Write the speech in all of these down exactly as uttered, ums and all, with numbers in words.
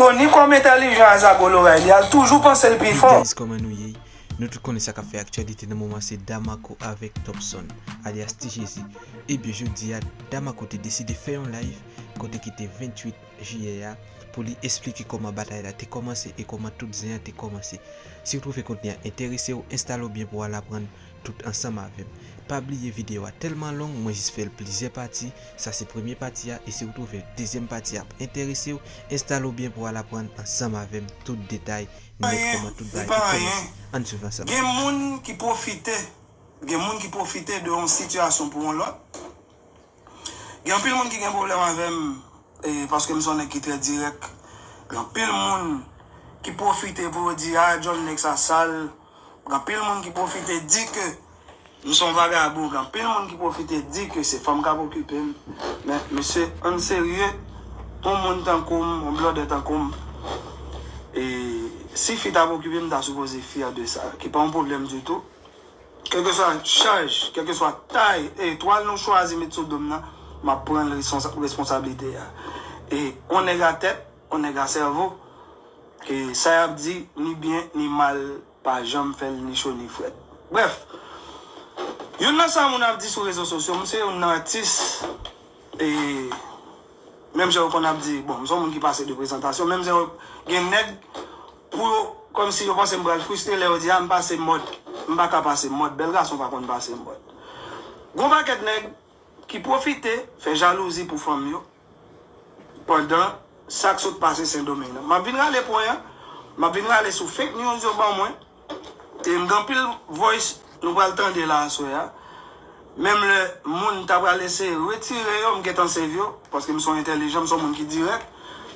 Yo, ni kòm entèlijan a Zago Loray, li al toujou panse l pi fò. Guys, kòman nou ye? Nou tout konnen sa k ap fè aktyalite nan moman se Damarco avèk Topson, alyas Ti Jezi. Ebyen, jodi a, Damarco te deside fè yon live kote ki te venntuit jiyè a pou li esplike kòman batay la te kòmanse e kòman tout zen an te kòmanse. Si w twouve kontni a enterese w, enstale w byen pou w al aprann tout ansanm avè m. Pa bliye videyo a tèlman long, mwen jis fè l plizyè pati. Sa se premye pati a, e si w twouve dezyèm pati a ap enterese w, enstale w byen pou w al aprann ansanm avè m tout detay nèt kòman tout bagay te kòmanse. Ann swiv ansanm. Gen moun ki pwofite, gen moun ki pwofite de yon sitiyasyon pou yon lòt. Gen anpil moun ki gen pwoblèm avè m, e, paske m se yon nèg ki trè dirèk. Gen anpil moun ki pwofite pou yo di, a, John nèg sa sal. Gen anpil moun ki pwofite di ke m se yon vagabon. Gen anpil moun ki pwofite di ke se fanm k ap okipe m. Men, mesye, ann serye, yon moun tankou m, yon blòdè tankou m, e, si fi t ap okipe m, m ta sipoze fyè de sa, ki pa yon pwoblèm ditou. Kèlkeswa chaj, kèlkeswa tay e etwal nou chwazi met sou do m nan, m ap pran responsa-, responsablite a. E on nèg a tèt, on nèg a sèvo, e sa y ap di, ni byen, ni mal, pa janm fè l ni cho, ni frèt. Brèf, youn nan sa moun ap di sou rezo sosyo, m se youn nan atis, e menm jan yo konn ap di, bon, m se yon moun ki pase de prezantasyon, menm jan yo gen nèg pou yo, kòmsi yo panse m pral fristre lè yo di, a, m pase mòd, m pa ka pase mòd, bèl gason pa konn pase mòd. Gon pakèt nèg ki pwofite fè jalouzi pou fanm yo pandan sa k sot pase Sendomeng nan. M ap vin rale pwen an, m ap vin rale sou fake news yo ban mwen, e m gen anpil voice nou pral tande la aswè a. Menm lè moun ta pral eseye retire yo, m gentan save yo, paske m se yon entèlijan, m se yon moun ki dirèk,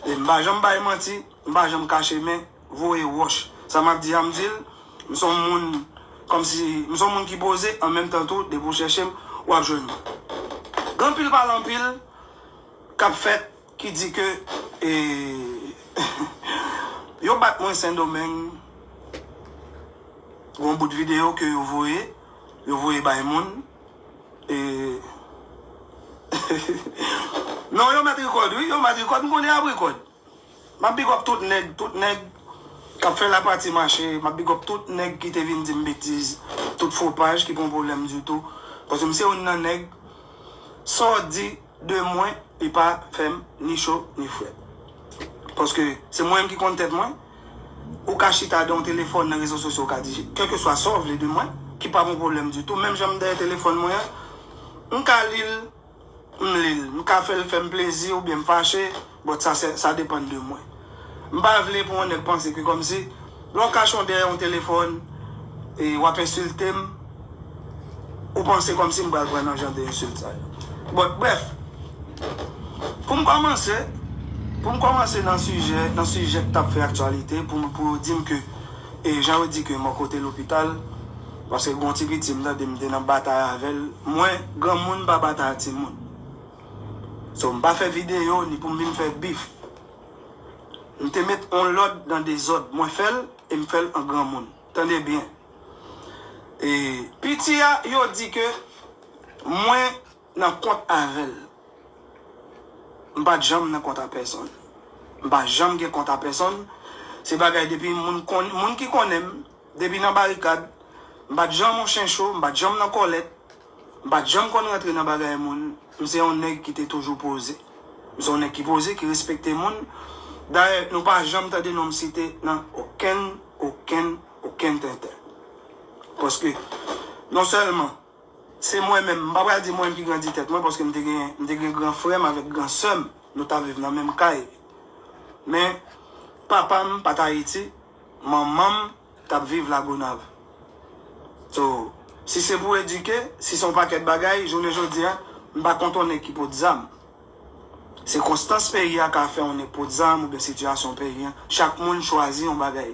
e m pa janm bay manti, m pa janm kache men, voye wòch. Sa m ap di a, m di l, m se yon moun, kòmsi, m se yon moun ki poze, an menm tan tou, depi w chèche m, w ap jwenn mwen. Gen anpil pale anpil k ap fèt ki di ke, e, yo bat mwen Sendomeng, gon bout videyo ke yo voye, yo voye bay moun, e, non, yo mèt rekòd, wi, yo mèt rekòd, m konnen y ap rekòd. M ap big up tout nèg, tout nèg k ap fè lapati mache, m ap big up tout nèg ki te vin di m betiz, tout fo paj ki pa yon pwoblèm ditou. Paske m se youn nan nèg, sa w di de mwen, li pa fè m ni cho, ni frèt. Paske se mwen menm ki konn tèt mwen. Ou ka chita de yon telefòn nan rezo sosyo, ou ka di kèlkeswa sa w vle de mwen, ki pa yon pwoblèm ditou. Menm jan m dèyè telefòn mwen an, m ka li l, m li l. M ka fè l fè m plezi oubyen m fache, but sa, se, sa depann de mwen. M pa vle pou yon nèg panse ke kòmsi, lè w kache w dèyè yon telefòn, e w ap ensilte m, ou panse kòmsi m pral pran nan jan de ensilt sa yo. But, brèf, pou m kòmanse, pou m kòmanse nan sijè, nan sijè k t ap fè aktyalite, pou, pou yo di m ke, e jan yo di ke mò kote lopital, paske gon ti piti m tande m te nan batay avè l. Mwen, granmoun pa batay ak timoun. So, m pa fè videyo ni pou m vin fè bif. M te met on lòd nan dezòd. Mwen fè l e m fè l an granmoun. Tande byen. E piti a, yo di ke mwen nan kont avè l. M pa t janm nan kont a pèsonn. M pa janm gen kont a pèsonn. Se bagay depi moun konn, moun ki konnen m, depi nan barikad, m pa t janm on chen cho, m pa t janm nan kòlèt, m pa t janm konn rantre nan bagay moun. M se yon nèg ki te toujou poze. M se yon nèg ki poze, ki respekte moun. Dayè, nou pa janm tande non m site nan okenn, okenn, okenn tenten. Paske, non sèlman, se mwen menm, m pa pral di mwen menm ki grandi tèt mwen, paske m te gen, m te gen gran frè m avèk gran sè m, nou t ap viv nan menm kay. Men, papa m pa t Ayiti, manman m t ap viv Lagonav. So, si se pou edike, si se yon pakèt bagay, jounen jodi a, m pa kont yon nèg ki pot zam. Sikonstans peyi a ka fè yon nèg pot zam oubyen sitiyasyon peyi a. Chak moun chwazi yon bagay.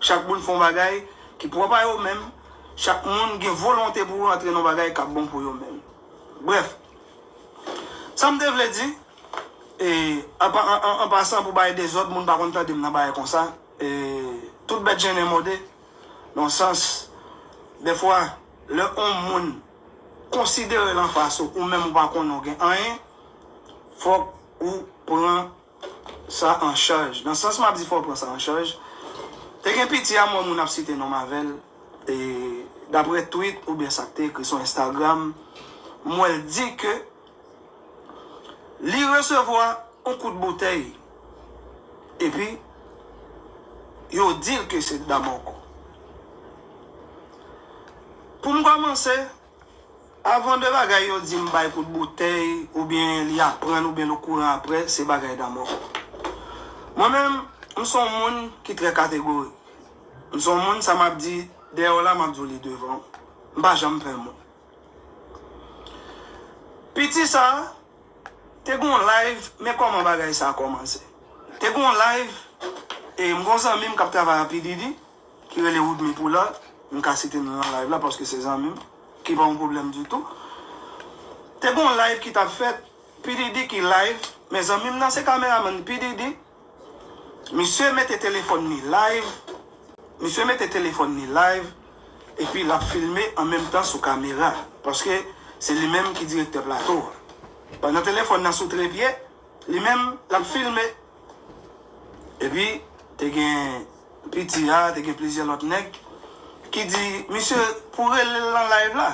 Chak moun fè yon bagay ki pwòp a yo menm. Chak moun gen volonte pou rantre nan yon bagay k ap bon pou yo menm. Brèf, sa m te vle di, e, an, an, an, an pasan pou bay dezòd, moun pa konn tande m nan bagay konsa. E, tout bèt jennen mòde, nan sans, dèfwa, lè on moun konsidere l anfas ou, ou menm ou pa konnen w gen anyen, fòk ou pran sa an chaj. Nan sans m ap di fò w pran sa an chaj, te gen piti a m wè moun ap site non m avè l, e daprè tweet oubyen sa k te ekri sou Instagram, m wè l di ke li resevwa yon kout boutèy, epi yo di l ke se Damòkò. Pou m kòmanse, avan de bagay yo di m bay kout boutèy, oubyen li aprann, oubyen l okouran aprè, se bagay Damòkò. Mwen menm, m se yon moun ki trè kategorik. M se yon moun, sa m ap di dèyè w la, m ap di w li devan w. M pa janm pè moun. Piti sa a te gen yon live, men kòman bagay sa a kòmanse. Te gen yon live, e m gen yon zanmi m k ap travay a P Diddy, ki rele Woodmy Poulard, m ka site l nan live la paske se zanmi m, ki pa yon pwoblèm ditou. Te gen yon live ki t ap fèt, P Diddy ki live, men zanmi m nan se kameramann P Diddy, misye mete telefòn li live, misye mete telefòn li live, epi l ap filme an menm tan sou kamera, paske se li menm ki direktè plato a. Pandan telefòn nan sou trepye, li menm, l ap filme. Epi, te gen piti a, te gen plizyè lòt nèg ki di, misye, pou rele l nan live la.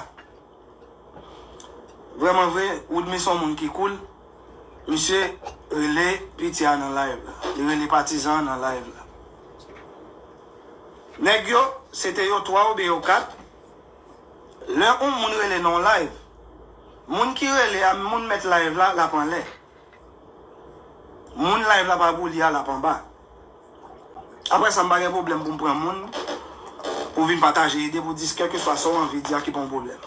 Vrèman vre, Woodmy se yon moun ki cool. Misye rele piti a nan live la. Li rele patizan an nan live la. Nèg yo, se te yo twa oubyen yo kat. Lè yon moun rele nan yon live, moun ki rele a, moun mèt live la, l ap anlè. Moun live la pa pou li a, l ap anba. Apre sa, m pa gen pwoblèm pou m pran moun pou vin pataje ide, pou di kèlkeswa sa w anvi di a ki pa yon pwoblèm.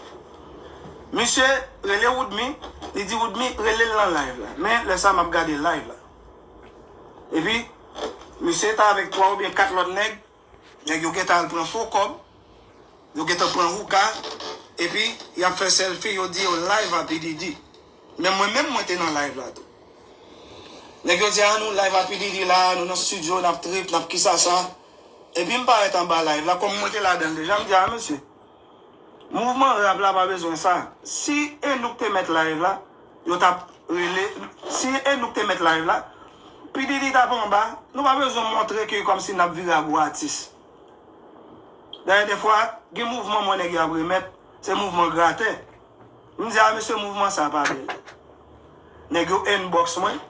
Misye rele Woodmy, li di Woodmy rele l nan live la. Men lè sa a, m ap gade live la. Epi, misye ta avèk twa oubyen kat lòt nèg, nèg yo gentan al pran fo kòb, yo gentan pran houka, epi y ap fè selfie, yo di yo live a P Diddy. Men mwen menm, mwen te nan live la tou. Nèg yo di, "A, nou live a P Diddy la, nou nan studio, n ap trip, n ap kisasa." Epi m parèt anba live la, kòm mwen te ladan l deja, m di, "A, mesye, mouvman rap la pa bezwen sa." Si e nou k te mèt live la, yo t ap rele, si e nou k te mèt live la, P Diddy t ap anba, nou pa bezwen montre ke kòmsi n ap vire a gwo atis. Dayè, defwa, gen mouvman mwen nèg yo ap remèt, se mouvman gratè. M di, "A, mesye, mouvman sa a pa bèl." Nèg yo inbox mwen,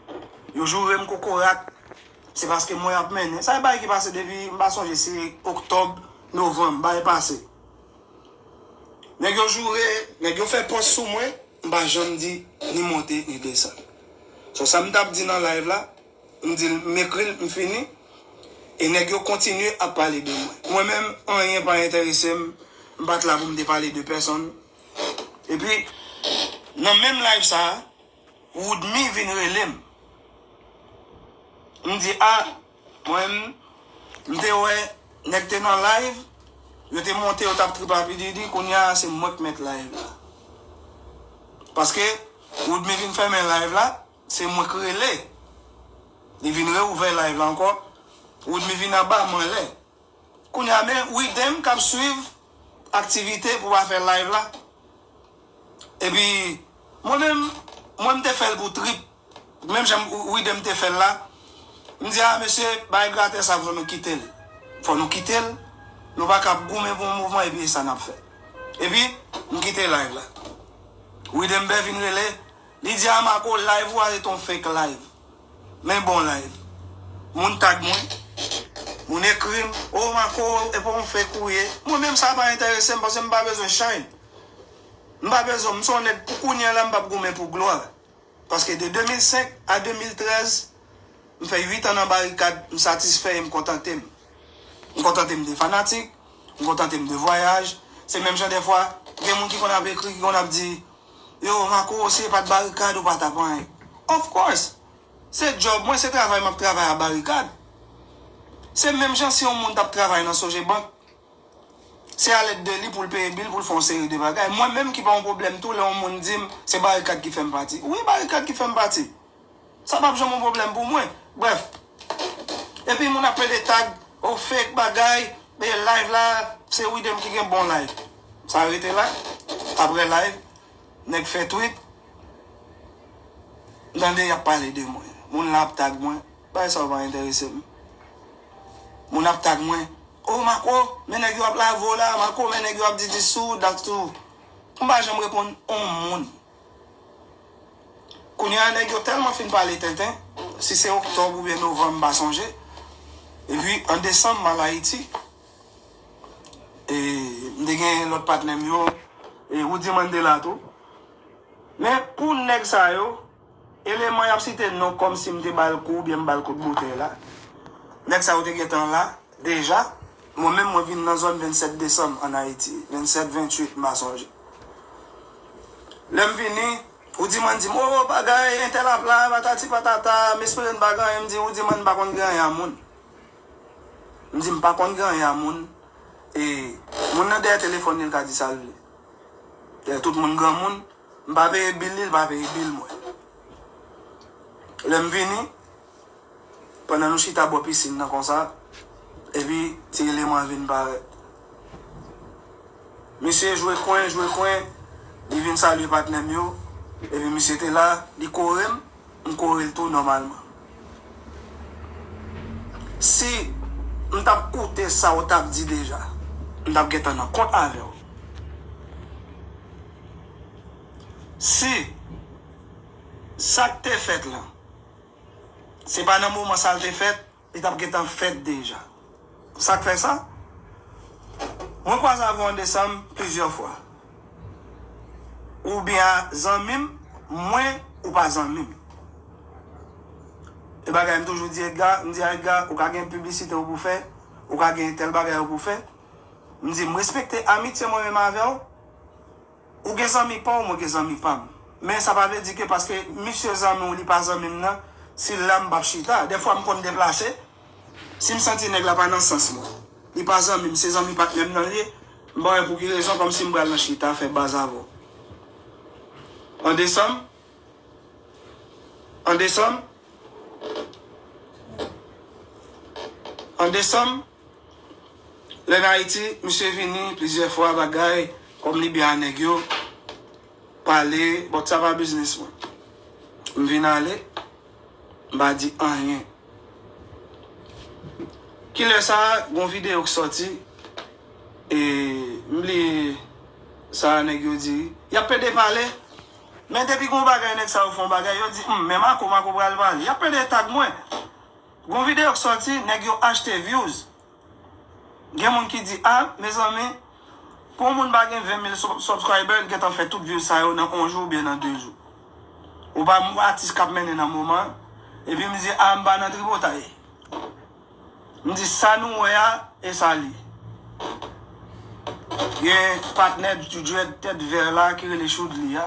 yo joure m kokorat, se paske mwen ap mennen. Sa e bagay ki pase depi, m pa sonje se oktòb, novanm, bagay pase. Nèg yo joure, nèg yo fè pòs sou mwen, m pa janm di ni monte ni desann. So, sa m t ap di nan live la, m di l, m ekri l, m fini. E nèg yo kontinye ap pale de mwen. Mwen menm, anyen pa enterese m. M pa t la pou m te pale de pèsonn. Epi, nan menm live sa a, Woodmy vin rele m. M di, "A, mwen, m te wè nèg te nan live, yo te monte, yo t ap trip a P Diddy, kounye a se mwen k mèt live la." Paske Woodmy vin fèmen live la, se mwen k rele. Li vin reouvè live la ankò. Woodmy vin anba, m anlè. Kounye a, men Widem k ap swiv aktivite pou pa fè live la. Epi, mwen menm, mwen m te fè l pou trip. Menm jan Widem te fè l la. M di, "A, mesye, bay gratè sa, fò nou kite l. Fò nou kite l. Nou pa ka ap goumen pou yon mouvman, epi e sa n ap fè." Epi, m kite live la. Widem Bè vin rele. Li di, "A, Marco, live ou a se t on fake live." Men bon live. Moun tag mwen. Moun ekri m, "O, Marco, e pa yon fake ou ye." Mwen menm, sa pa enterese m, paske m pa bezwen shine. M pa bezwen, m se yon nèg pou kounye a la, m p ap goumen pou glwa. Paske de de mil senk a de mil trèz, m fè uit an nan barikad, m satisfè e m kontante m. M kontante m de fanatik, m kontante m de vwayaj. Se menm jan dèfwa, gen moun ki konn ap ekri, ki konn ap di, "Yo, Marco, si e pa t barikad, ou pa t ap anyen." Of course! Se djòb mwen, se travay m ap travay a barikad. Se menm jan si yon moun t ap travay nan Sogebank, se alèd de li pou l peye bil, pou l fè yon seri de bagay. Mwen menm ki pa yon pwoblèm tou, lè yon moun di m, se barikad ki fè m pati. Wi, barikad ki fè m pati. Sa p ap janm yon pwoblèm pou mwen. Brèf. Epi moun ap plede tag, o fake bagay, men live la, se Widem ki gen bon live. Sa rete la, apre live, nèg fè tweet, m tande y ap pale de mwen. Moun la ap tag mwen. Bagay sa yo pa enterese m. Moun ap tag mwen, "O Marco, men nèg yo ap lave w la, Marco, men nèg yo ap di dis ou, dat ou." M pa janm reponn on moun. Kounye a, nèg yo tèlman fin pale tenten, si se oktòb oubyen novanm, m pa sonje. Epi, an desanm, m al Ayiti. E, m te gen lòt patnè m yo, e, Rudy Mandela tou. Men, pou nèg sa yo, eleman y ap site non kòmsi m te ba l kou oubyen m ba l kout boutèy la. Nèg sa yo te gentan la, deja. Mwen menm, mwen vin nan zòn vennsèt desanm ann Ayiti. Vennsèt, venntuit, m pa sonje. Lè m vini, Rudy Man di m, "O, bagay, entèl ap la, patati patata, m espere n pa gen anyen." M di, "Rudy Man, m pa konn gen anyen a moun." M di, "M pa konn gen anyen a moun." E moun nan dèyè telefòn li, l ka di sa l vle. Dèyè tout moun granmoun, m pa peye bil li, li pa peye bil mwen. Lè m vini, pandan nou chita bò pisin nan konsa, epi ti eleman vin parèt. Misye jwe kwen, jwe kwen, li vin salye patnè m yo, epi misye te la, li kore m, m kore l tou nòmalman. Si m t ap koute sa w t ap di deja, m t ap gentan nan kont avè w. Si sa k te fèt lan, se pa nan moman sa l te fèt, li t ap gentan fèt deja. Sa k fè sa? Mwen kwaze avè w an desanm plizyè fwa. Ou byen zanmi m, mwen, ou pa zanmi m. E bagay m toujou di Edgar, m di a Edgar, ou ka gen piblisite w pou fè, ou ka gen tèl bagay ou pou fè. M di, m respekte amitye mwen menm avè w. Ou gen zanmi pa w, mwen gen zanmi pa m. Men sa pa vle di ke paske misye zanmi w, li pa zanmi m nan, si l la, m p ap chita. Dèfwa, m konn deplase. Si m santi nèg la pa nan sans mwen, li pa zanmi m, se zanmi patnè m nan l ye, m pa wè pou ki rezon, kòmsi m pral nan chita, fè baz avè w. An desanm, an desanm, an desanm, lè n Ayiti, misye vini plizyè fwa, bagay, kòm li byen a nèg yo, pale, but sa pa biznis mwen. M vin ale, m pa di anyen. Kilè sa a, gon videyo k sòti, e m bliye sa nèg yo di. Y ap pede pale, men depi gon bagay nèg sa yo fè yon bagay, yo di, "Humm, men Marco, Marco pral pale." Y ap pede tag mwen. Gon videyo k sòti, nèg yo achte views. Gen moun ki di, "A, mezanmi, pou yon moun pa gen ven mil sub-, subscriber, li gentan fè tout views sa yo nan yon jou oubyen nan de jou." Ou pa m atis k ap mennen nan moman an. Epi m di, "A, m pa nan tripotay." M di, "Sa nou wè a, e sa l ye." Gen patnè djwèd tèt vè la ki rele Choudli a.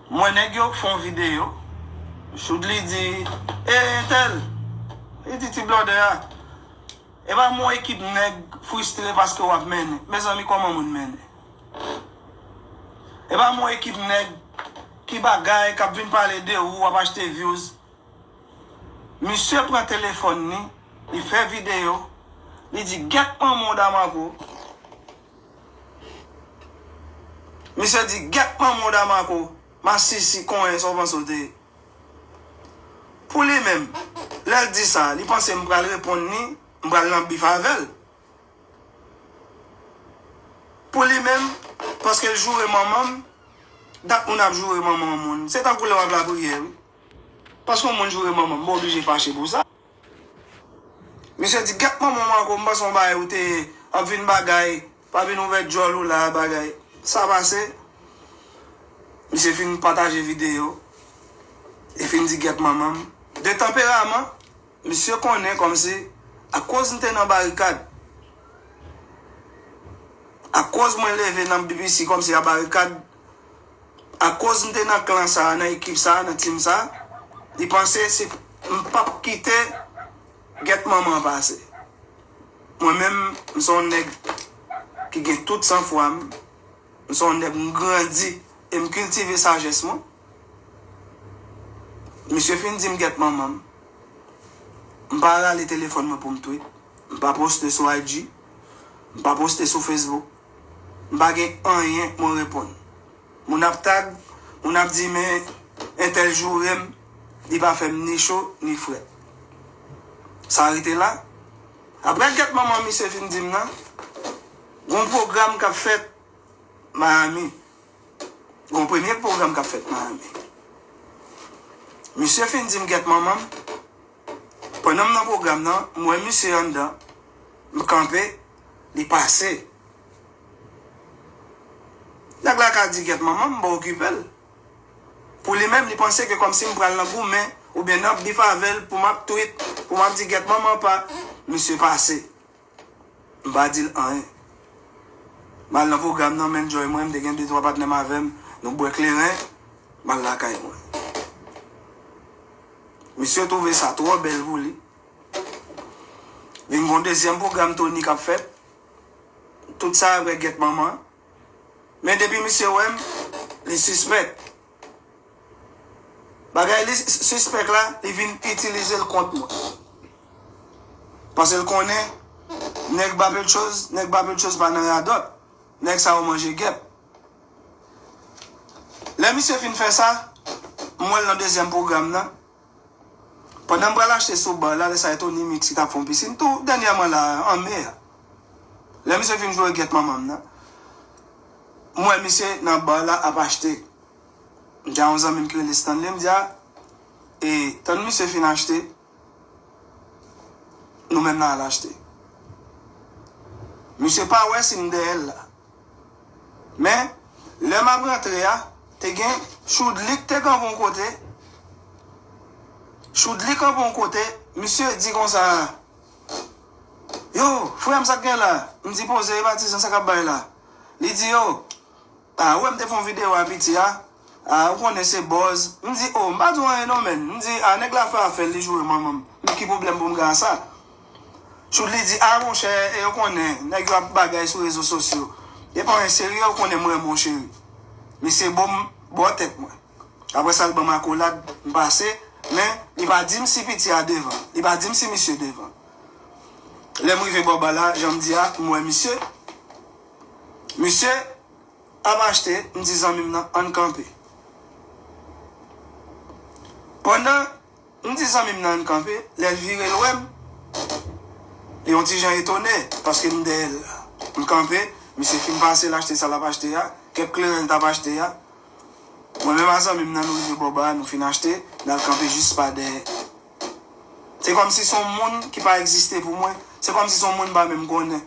M wè nèg yo fè yon videyo. Choudli di, "E, entèl." Li di ti blòdè a, "E pa m yon ekip nèg fristre paske w ap mennen." Mezanmi, kòman moun mennen? "E pa m yon ekip nèg ki bagay, k ap vin pale de ou, w ap achte views." Misye pran telefòn li, li fè videyo, li di, "Gèt manman w, Damarco." Misye di, "Gèt manman w, Damarco, masisi, konyen, sa w panse w te ye?" Pou li menm, lè l di sa, li panse m pral reponn li, m pral nan bif avè l. Pou li menm, paske l joure manman m, dat moun ap joure manman yon moun. Se tankou lè w ap lapriyè, wi. Paske yon moun joure manman m, m oblije fache pou sa. Misye di, "Gèt manman w, Marco, m panse yon bagay ou te ap vin bagay, pa vin ouvè djòl ou la, bagay." Sa pase, misye fin pataje videyo, li fin di, "Gèt manman m." De tanperaman, misye konnen kòmsi, akoz m te nan barikad, akoz mwen leve nan B B C kòmsi a barikad, akoz m te nan klan sa a, nan ekip sa a, nan tim sa a, li panse se m p ap kite gèt manman an pase. Mwen menm, m se yon nèg ki gen tout sanfwa m. M se yon nèg m grandi e m kiltive sajès mwen. Misye fin di m gèt manman m. M pa rale telefòn mwen pou m tweet. M pa poste sou I G. M pa poste sou Facebook. M pa gen anyen mwen reponn. Moun ap tag, moun ap di, "Men entèl joure m." li pa fè m ni cho ni frèt. Sa rete la. Apre gèt manman misye fin di m nan, gon pwogram k ap fèt Miami. Gon premye pwogram k ap fèt Miami. Misye fin di m gèt manman m. Pandan m nan pwogram nan, m wè misye anndan. M kanpe, li pase. Nèg la ka di gèt manman m, m pa okipe l. Pou li menm, li panse ke kòmsi m pral nan goumen oubyen nan bif avè l pou m ap tweet, pou m ap di gèt manman pa, misye pase. M pa di l anyen. M al nan pwogram nan, m enjoy mwen, m te gen de twa patnè m avè m, nou bwè kleren, m al lakay mwen. Misye twouve sa twò bèl pou li. Vin gon dezyèm pwogram Tony k ap fèt. Tout sa apre gèt manman. Men depi misye wè m, li sispèk. Bagay li s- sispèk la, li vin itilize l kont mwen. Paske l konnen, nèg Bapetchoz, nèg Bapetchoz pa nan radòt. Nèg sa yo manje gèp. Lè misye fin fè sa, m wè l nan dezyèm pwogram nan. Pandan m pral achte sou bar la, lè sa e Tony Mix ki t ap fè yon pisin tou dènyèman la, an me a. Lè misye fin jwe gèt manman m nan, m wè misye nan bar la ap achte. M di a yon zanmi m ki rele Stanley, m di a, e, tann misye fin achte, nou menm n a al achte. Misye pa wè si m dèyè l la. Men, lè m ap rantre a, te gen Choudlik te kanpe yon kote. Choudlik kanpe yon kote, misye di konsa, yo, frè m, sa k gen la? M di, poze, e patizan, sa k ap bay la? Li di, yo, a, ou wè m te fè yon videyo a piti a? A, ou konnen se buzz. M di, o, m pa di w anyen non, menn. M di, a, nèg la fè afè l, li joure manman m. Men ki pwoblèm pou m gen a sa? Choudlik di, a, monchè, e ou konnen, nèg yo ap bagay sou rezo sosyo. E pa anyen serye, ou konnen m renmen w, cheri. Misye bo m bò tèt mwen. Apre sa, l ban m akolad, m pase, men li pa di m si piti a devan. Li pa di m si misye devan. Lè m rive bò bar la, jan m di a, m wè misye. Misye ap achte, m di zanmi m nan, ann kanpe. Pandan m di zanmi m nan, ann kanpe, lè l vire, l wè m, li yon ti jan etone, paske m dèyè l la. M kanpe, misye fin pase, l achte sa l ap achte a, kèk kleren l t ap achte a. Mwen menm a zanmi m nan, nou rive bò bar, nou fin achte, n al kanpe jis pa dèyè. Se kòmsi se yon moun ki pa egziste pou mwen, se kòmsi se yon moun m pa menm konnen.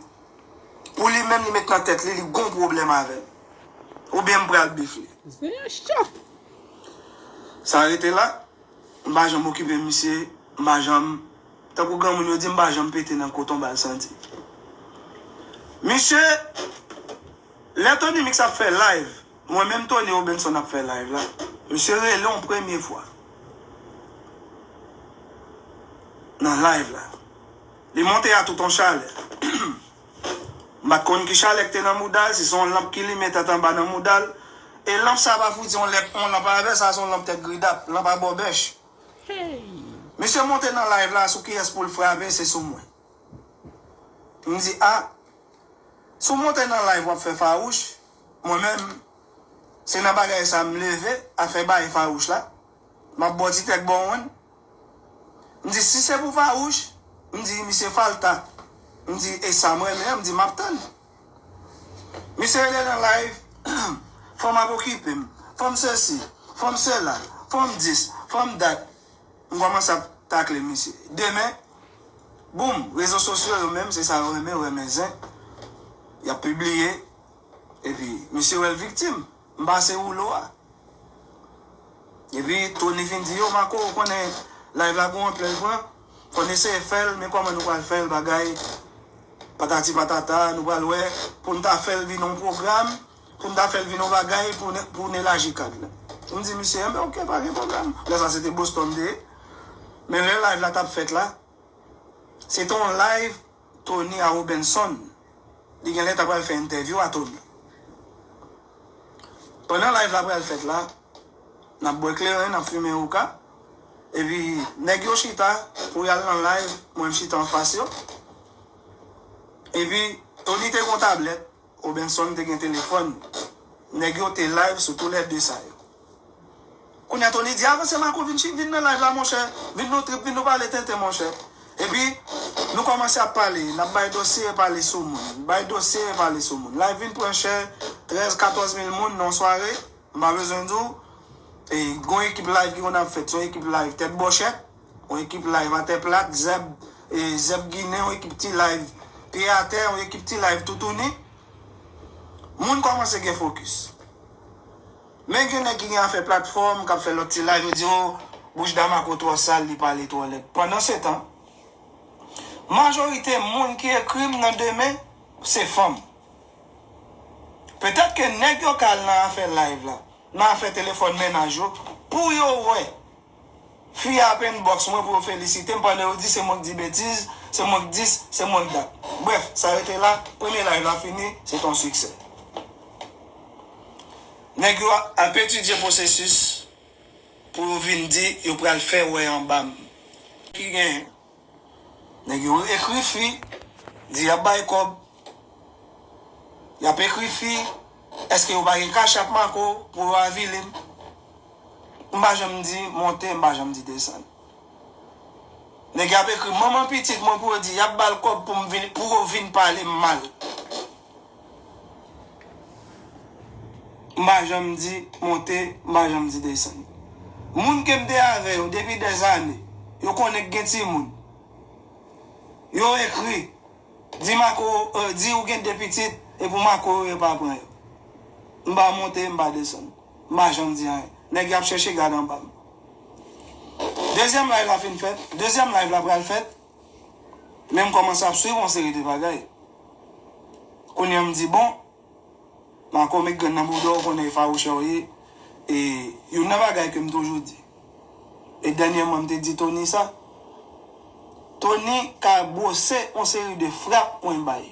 Pou li menm, li met nan tèt li, li gon pwoblèm avè m. Oubyen m pral bif li. Senyè cho! Sa rete la, m pa janm okipe misye, m pa janm, tankou granmoun yo di, m pa janm pete nan koton ba l santi. Misye, lè Tony Mix ap fè live, mwen menm Tony Robinson ap fè live la, misye rele yon premye fwa nan live la. Li monte a tout yon chalè. M pa t konn ki chalè k te nan mouda l, si se yon lanp ki limen tèt anba nan mouda l. E lanp sa pa fouti yon lèp, yon lanp avè sa, se yon lanp tèt gridap, lanp a bòbèch. Misye monte nan live la, sou kiyès pou l frape, se sou mwen. M di, a, si w monte nan live w ap fè fawouch, mwen menm, se nan bagay sa m leve, afè bay fawouch la. M ap ba w ti tèt bò wonn. M di, si se pou fawouch, m di, misye falta. M di, e sa m renmen an, m di, m ap tann. Misye rele nan live, fò m ap okipe m, fò m sesi, fò m sela, fò m dis, fò m dat. M kòmanse ap takle misye. Demen, boum, rezo sosyo yo menm, se sa yo renmen, renmen zen. Y ap pibliye, epi misye wè l viktim. M pase woulo a. Epi Tony vin di, yo, Marco, ou konnen live la gon anplè l pran. Fò n eseye fè l, men kòman nou pral fè l, bagay, patati patata, nou pral wè, pou n ta fè l vin yon pwogram, pou n ta fè l vin yon bagay, pou n, pou n elaji kad la. M di misye, enben, oke, pa gen pwoblèm. Lè sa, se te Boston m te ye. Men lè live la t ap fèt la, se te yon live Tony a Robinson. Li genlè ta pral fè entèvyou a Tony. Pandan live la pral fèt la, n ap bwè kleren, n ap fimen houka. Epi, nèg yo chita pou y al nan live, mwen m chita anfas yo. Epi, Tony te gon tablèt, Robinson te gen telefòn. Nèg yo te live sou toulède sa yo. Kounye a Tony di, "Avanse Marco, vin, chi- vin nan live la, monchè. Vin nou trip, vin nou pale tenten, monchè." Epi, nou kòmanse ap pale, n ap bay dosye, pale sou moun. Bay dosye, pale sou moun. Live vin pran chè, trèz, katòz mil moun nan sware. M pa bezwen di w, e, gon ekip live ki konn ap fèt, se yon ekip live tèt bòchèt, yon ekip live atè plat, zèb, e, zèb ginen, yon ekip ti live pye atè, yon ekip ti live toutouni. Moun kòmanse gen fokis. Men gen nèg ki gen afè platfòm, k ap fè lòt ti live, yo di, "O, bouch Damarco twò sal, li pale twò lèd." Pandansetan, majorite moun ki ekri m nan demen, se fanm. Petèt ke nèg yo ka al nan afè live la, nan afè telefòn mennaj yo, pou yo wè fi a ap inbox mwen pou yo felisite m pandan yo di se mwen k di betiz, se mwen k dis, se mwen k dat. Brèf, sa rete la, premye live la fini, se t on siksè. Nèg yo ap etidye pwosesis pou yo vin di yo pral fè wè anba m. Ki genyen? Nèg yo ekri fi, di y ap bay kòb, y ap ekri fi, èske yo pa gen Cash App Marco pou yo avili m? M pa janm di monte, m pa janm di desann. Nèg y ap ekri manman pitit mwen pou yo di y ap ba l kòb pou m vin, pou yo vin pale m mal. M pa janm di monte, m pa janm di desann. Moun ke m te avè yo depi dèzane, yo konnen k gen timoun. Yo ekri, di Marco, euh, di ou gen de pitit, e pou Marco yo, yo pa pran yo. M pa monte, m pa desann. M pa janm di anyen. Nèg y ap chèche gade anba m. Dezyèm live la fin fèt. Dezyèm live la pral fèt. Men m kòmanse ap swiv yon seri de bagay. Kounye a m di, bon, Marco met grenn nan bouda w, ou konnen e fawouchè w ye. E youn nan bagay ke m toujou di, e dènyèman m te di Tony sa, Tony ka bwose yon seri de frap mwen bay.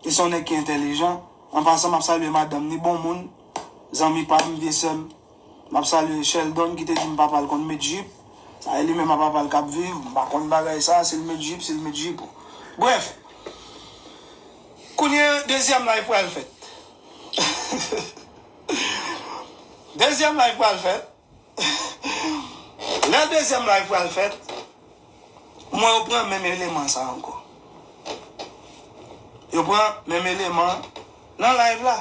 Li se yon nèg ki entèlijan. An pasan, m ap salye madanm ni, bon moun, zanmi pa m, vye sè m. M ap salye Sheldon ki te di m papa l konn met jip. Sa e li menm ak papa l k ap viv. M pa konn bagay sa, si l met jip, si l met jip. Brèf, kounye a, dezyèm live pral fèt. Dezyèm live pral fèt. Lè dezyèm live pral fèt, m wè yo pran menm eleman sa ankò. Yo pran menm eleman nan live la.